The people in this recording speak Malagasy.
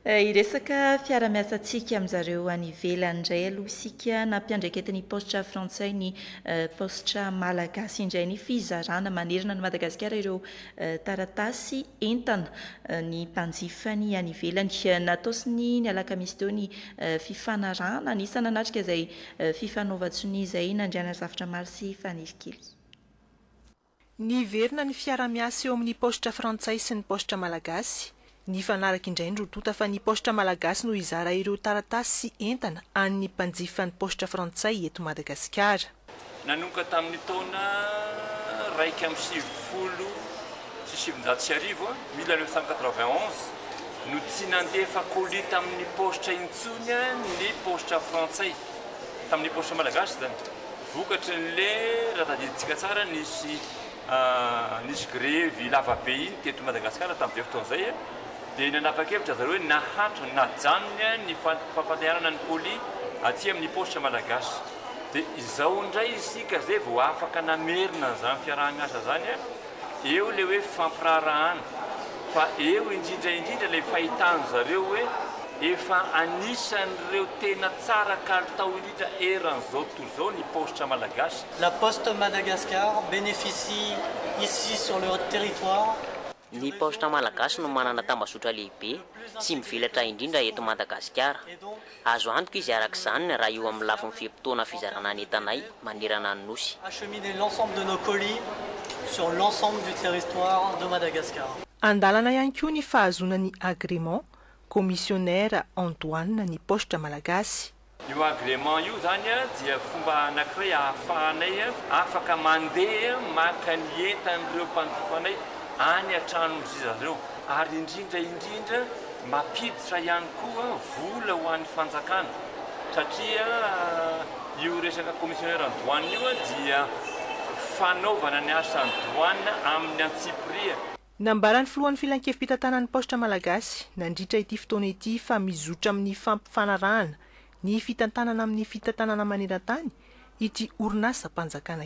Hiresaka fiara-miasantsika amin'izareo any ivelany indray aloha isika. Nampiandraiketin'ny paositra frantsay ny paositra malagasy indray ny fizarana manerana an'i Madagasikara ireo taratasy entana ny mpanjifany any ivelany. Natao sy ny ny alakamisy teo ny fifanarahana. Anisan'ny nanatrika izay fifanaovan-tsonia izay Nandriana Zafitramaro sy Fanirikely. Niverina ny fiara-miasa eo amin'ny paositra frantsay sy ny paositra malagasy. Nifanaraka indray ny roa tonta fa ny paositra malagasy no hizara ireo taratasy sy entana an'ny mpanjifan'ny paositra frantsay eto Madagasikara. Nanomboka tamin'ny taona 1991, 1991, no tsy nandefa colis tamin'ny paositra intsony ny paositra frantsay, tamin'ny paositra malagasy izany. Vokatry ny le, raha tadidintsika tsara, nisy nisy grevy lavabe iny teto Madagasikara tamin'izay fotoana izay, dia nanapa-kevitra zareo hoe nahato, najanony ny fampandehanana ny colis aty amin'ny paositra malagasy. Dia izao indray isika izay vao afaka namerina an'izany fiaraha-miasa izany, eo ilay hoe fampiraharahana, fa eo indrindra indrindra ilay fahitan-dry zareo hoe efa anisan'ireo tena tsara kalitao indrindra eran'izao tontolo izao ny paositra malagasy. La Poste Madagascar bénéficie ici sur le territoire. Ny paositra malagasy no manana tambazotra lehibe sy mivelatra indrindra eto Madagasikara. Azo antoka izy araka izany raha eo amin'ny lafiny fe-potoana fizarana ny entanay manerana ny Nosy. Acheminer l'ensemble de nos colis sur l'ensemble du territoire de Madagascar. Andalana ihany koa ny fahazoana ny agrément commissionnaire en douane ny paositra malagasy. Io agrément io izany dia fomba anankiray ahafahanay afaka mandeha maka ny entan'ireo mpanjifanay any an-tranon-dry zareo ary indrindra indrindra mampiditra ihany koa vola ho an'ny fanjakana satria io resaka commissionnaire en douane io dia fanaovana ny asan'ny douane amin'ny antsipiriany. Nambaran'ny filohan'ny filankevi-pitantanan'ny paositra malagasy nandritra ity fotoana ity fa mizotra amin'ny fampifanarahana ny fitantanana amin'ny fitantanana maneran-tany ity orinasam-panjakana ity.